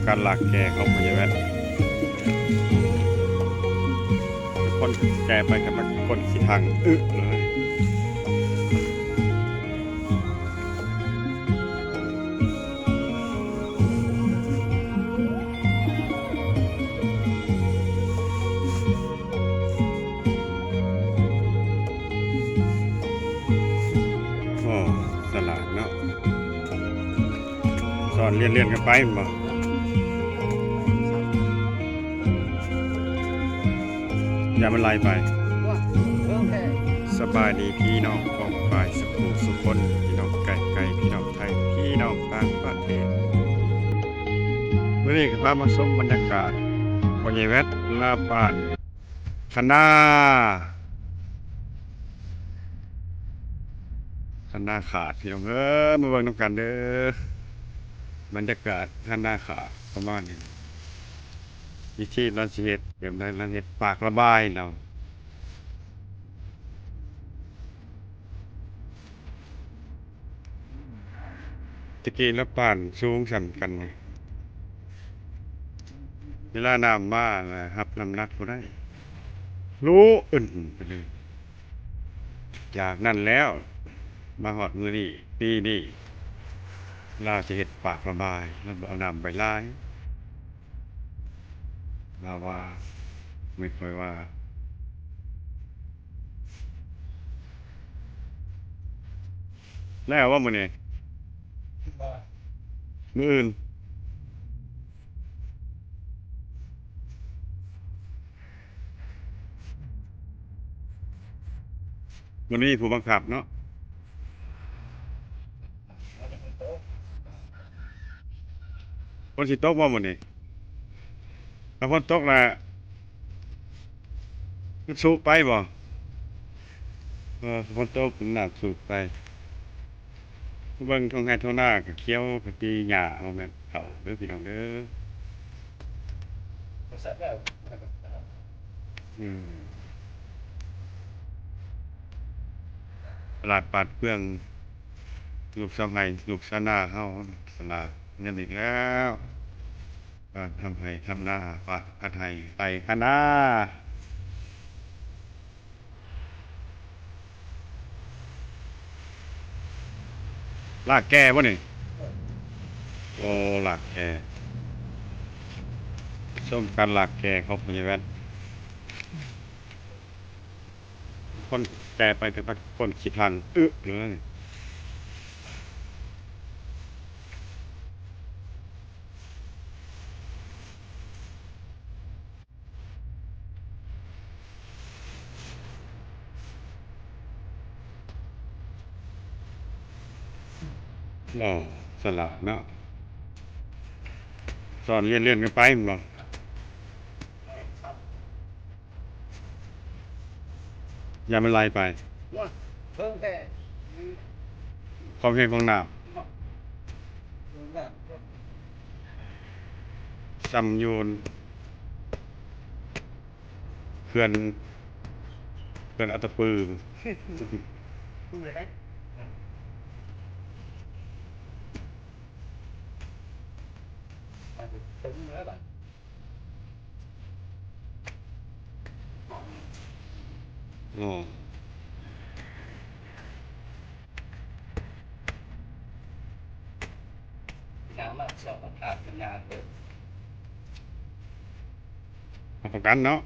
ການລາກແກ່ຂອງພະຍາແວ່ນ ຄົນແກ່ໄປກັບຄົນຂີ້ຖັງອຶເລີຍ. ໂອ້ ສະຫຼາດເນາະ ສອນລຽນໆກັນໄປແມ່ນບໍ່? ຢ່າມັນໄຫຼໄປ. ສະບາຍດີພີ່ນ້ອງປ້ອງປາຍສຸຂູສຸຄົນ, ພີ່ນ້ອງໃກ້ໆ ພີ່ນ້ອງໄທ ພີ່ນ້ອງຕ່າງປະເທດ. ມື້ນີ້ກໍພາມາຊົມບັນຍາກາດພໍ່ໃຫຍ່ແວັດ ລາວບ້ານ ຄັນນາ ຄັນນາຂາດ ພີ່ນ້ອງເອີຍ ມາເບິ່ງນຳກັນເດີ ບັນຍາກາດຄັນນາຂາດປະມານນີ້. ວິທີລາວຊິເຮັດແບບໃດ? ລາວເຮັດປາກລະບາຍເນາະ. ແຕ່ກີ້ລະປານສູງສ່ຳກັນ ເວລານ້ຳມາລະຮັບນ້ຳໜັກບໍ່ໄດ້ ຫຼຸອຶ່ນໄປເລີຍ. ຈາກນັ້ນແລ້ວ ມາຮອດມື້ນີ້ ປີນີ້ ລາວຊິເຮັດປາກລະບາຍ ລາວບໍ່ເອົານ້ຳໄປຫຼາຍ. ລາວວ່າ ແມ່ນຂ້ອຍວ່າ ແລ້ວບໍ່ມື້ນີ້? ບໍ່ ມື້ອື່ນ. ບໍ່ມີຜູ້ບັງຄັບເນາະ. ຝົນຊິຕົກບໍ່ມື້ນີ້? ຖ້າຝົນຕົກລະ ມັນຊຸໄປບໍ່? ເອີ ຝົນຕົກນ້ຳຊຸໄປ. ເບິ່ງທົ່ງໄຮ່ທົ່ງນາກໍຂຽວ ກໍຕີຫຍ້າ ບໍ່ແມ່ນເຂົ້າເດີພີ່ນ້ອງເດີ. ອືມ ຕະຫຼາດປາດເປືອງ ລູກຊາວໄຮ່ລູກຊາວນາເຮົາ ຕະຫຼາດເງິນອີກແລ້ວ. ການທຳໄຮ່ທຳນາ ປາດຄັນໄຮ່ໄລ່ຄັນນາ. ລາກແກ່ບໍ່ນີ້? ໂອ້ ລາກແກ່. ຊົມການລາກແກ່ຂອງພະຍາແວ່ນ. ຄົນແກ່ໄປກໍຕັກຄົນຂີ້ຖັງອຶເລີຍ. ໂອ້ ສະຫຼາດເນາະ ສອນລຽນໆກັນໄປແມ່ນບໍ່? ຢ່າມັນໄຫຼໄປ. ຄວາມແຮງຂອງນ້ຳ ຊ່ຳຢູ່ເຂື່ອນ ເຂື່ອນອັດຕະປື. ຮັບປະກັນເນາະ.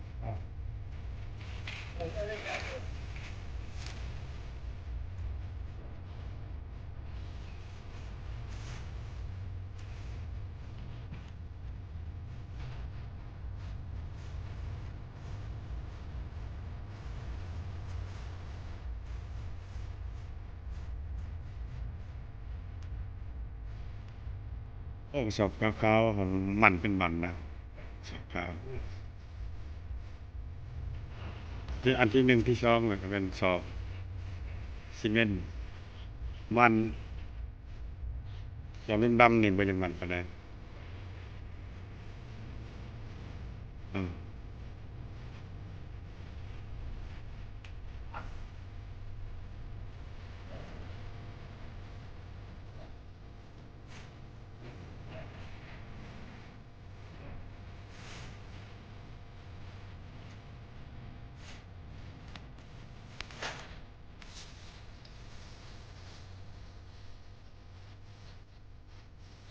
ໂອ້ ກະສອບຂາວໆ ມັນເປັນມັນນະ ກະສອບຂາວ. ທີ່ອັນທີໜຶ່ງ ທີສອງ ແລ້ວກະແມ່ນສອບຊີເມັນມັນ ສອບດິນດຳນີ້ບໍ່ຢາກມັນປານໃດ. ອືມ. ອໍ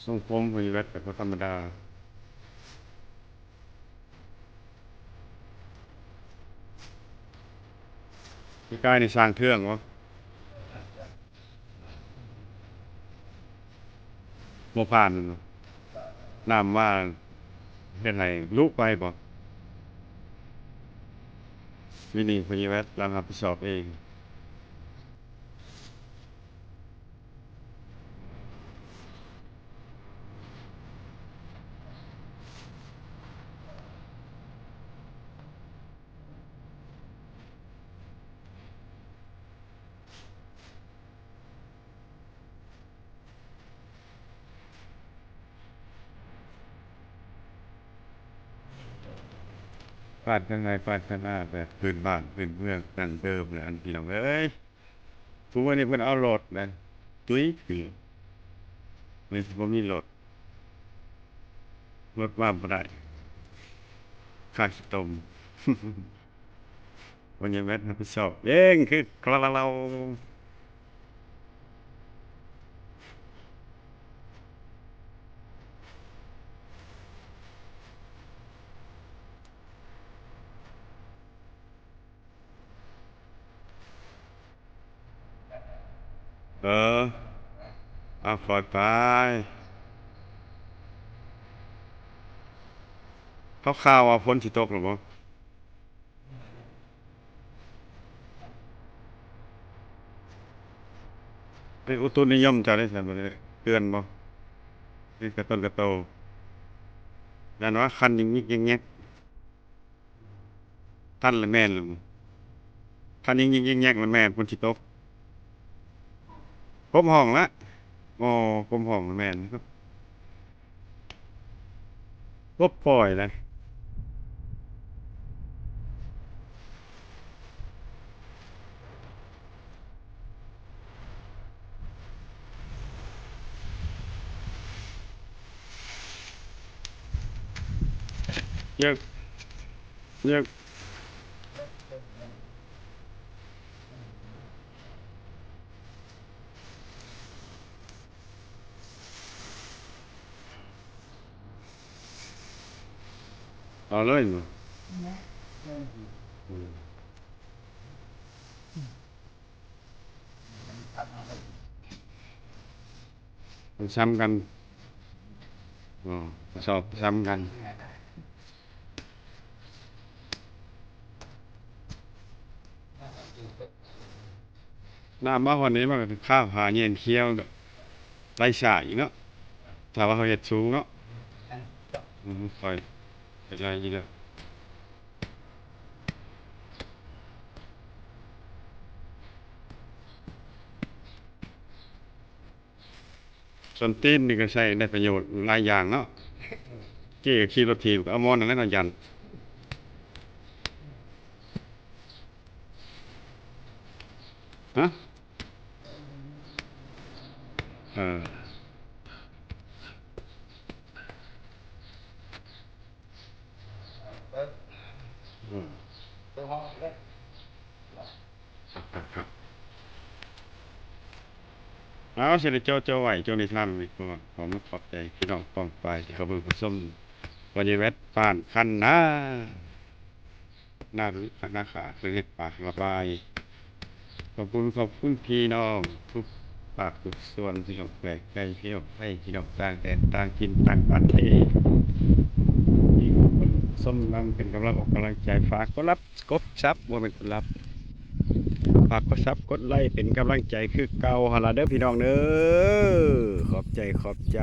ຊົງຜົມພະຍາແວັດກໍບໍ່ທຳມະດາ. ປີກາຍນີ້ສ້າງເຄື່ອງບໍ່? ບໍ່ຜ່ານ ນ້ຳວ່າເຮັດໃຫ້ລຸໄປບໍ່? ວິນີ້ພະຍາແວັດລາວຮັບຜິດຊອບເອງ. ພັດທະນາ ພັດທະນາແບບພື້ນບ້ານພື້ນເມືອງດັ້ງເດີມແຫຼະ ອັນ ພີ່ນ້ອງເອີຍ. ທຸກມື້ນີ້ເພິ່ນເອົາລົດນະ ຕຸ້ຍ ນີ້ຊິບໍ່ມີລົດ ລົດມາບໍ່ໄດ້ ຄ່າຂີ້ຕົມ. ບໍ່ຍັງແມ່ນຮັບຜິດຊອບເອງຄືກະລະລາວ. ເອີ ເອົາ ຄ່ອຍໄປ. ເຂົາຂ່າວວ່າຝົນຊິຕົກແລ້ວບໍ່? ເອີ ອຸຕຸນິຍົມເຈົ້າໄດ້ຊັ້ນ ເຕືອນບໍ່? ເປັນກະຕົນກະໂຕ ຢ້ານວ່າຄັນຍິກໆແງກໆ. ຄັນລະແມ່ນ ຄັນຍິກໆແງກໆລະແມ່ນຝົນຊິຕົກ. ກົບຫ້ອງລະ ໂອ້ ກົບຫ້ອງລະແມ່ນ ກົບປ່ອຍລະ. ເຢີກ ເຢີກ ເອົາເລີຍ ມັນຊ້ຳກັນ ອໍ ສອບຊ້ຳກັນ. ນ້ຳມາຮອດນີ້ມັນກໍຄືຄາບຫາແຍງຂຽວ ໄຫຼຊ້າອີກເນາະ ຖ້າວ່າເຮົາເຮັດສູງເນາະ. ອືມ ຄ່ອຍ ເຮັດໄດ້ຢູ່ເດີ. ສົ້ນຕີນນີ້ກໍໃຊ້ໄດ້ປະໂຫຍດຫຼາຍຢ່າງເນາະ. ເກກໍຂີ່ລົດຖີບ ກໍເອົາໝໍນນັ້ນແຫຼະເນາະ ຢັນ. ຮະ? ເອີ. ອືມ ເອົາ ຊິໄດ້ໂຈະໆໄວ້ ໂຈະໃນທາງນີ້ກ່ອນ. ຂໍຂອບໃຈພີ່ນ້ອງປ້ອງປາຍທີ່ເຂົ້າມາເບິ່ງມາຊົມ ບໍ່ໄດ້ແວັດບ້ານຄັນນາ ນາ ນາຂາ ເພິ່ນເຮັດປາກລະບາຍ. ຂອບຄຸນ ຂອບຄຸນພີ່ນ້ອງທຸກພາກທຸກສ່ວນ ພີ່ນ້ອງແຂວງໄກ ພີ່ນ້ອງໄທ ພີ່ນ້ອງຕ່າງແດນຕ່າງຖິ່ນຕ່າງປະເທດ ທີ່ເບິ່ງຊົມນຳເປັນກຳລັງອົກກຳລັງໃຈ. ຝາກກົດໄລ ກົດຊັບ ບໍ່ແມ່ນກົດລັບ ຝາກກົດຊັບ ກົດໄລເປັນກຳລັງໃຈຄືເກົ່າຫັ້ນລະເດີ ພີ່ນ້ອງເດີ. ຂອບໃຈ ຂອບໃຈ.